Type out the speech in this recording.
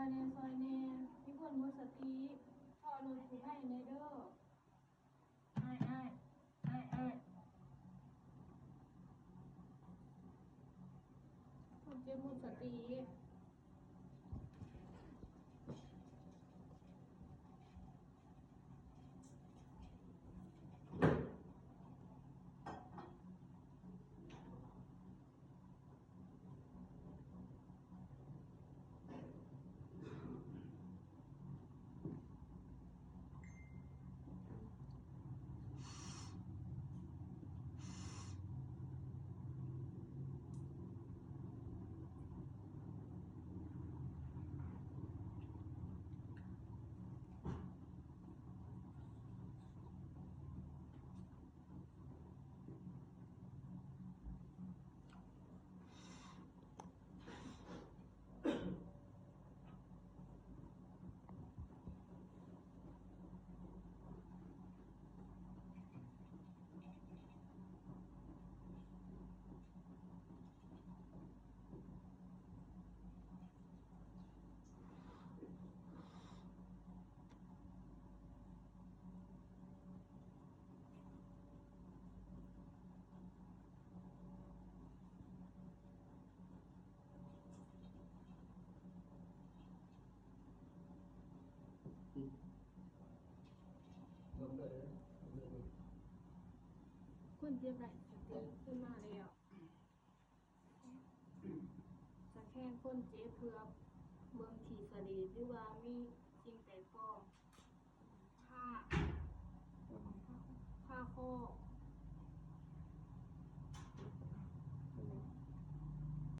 ແນ່ ຊ່ອຍແນ່ ມີຄົນໝົດສະຕິ ເຊາະລົດຜູ້ໄທແນ່ເດີ. ອ້າຍ ອ້າຍ ອ້າຍ ອ້າຍ ຄົນເຈັບໝົດສະຕິ. ຄົນເຈັບໄດ້ສະຕິຄືນມາແລ້ວ. ສະແກນຄົນເຈັບເພື່ອເບິ່ງທີ່ສະຫຼີບ ຫຼືວ່າມີ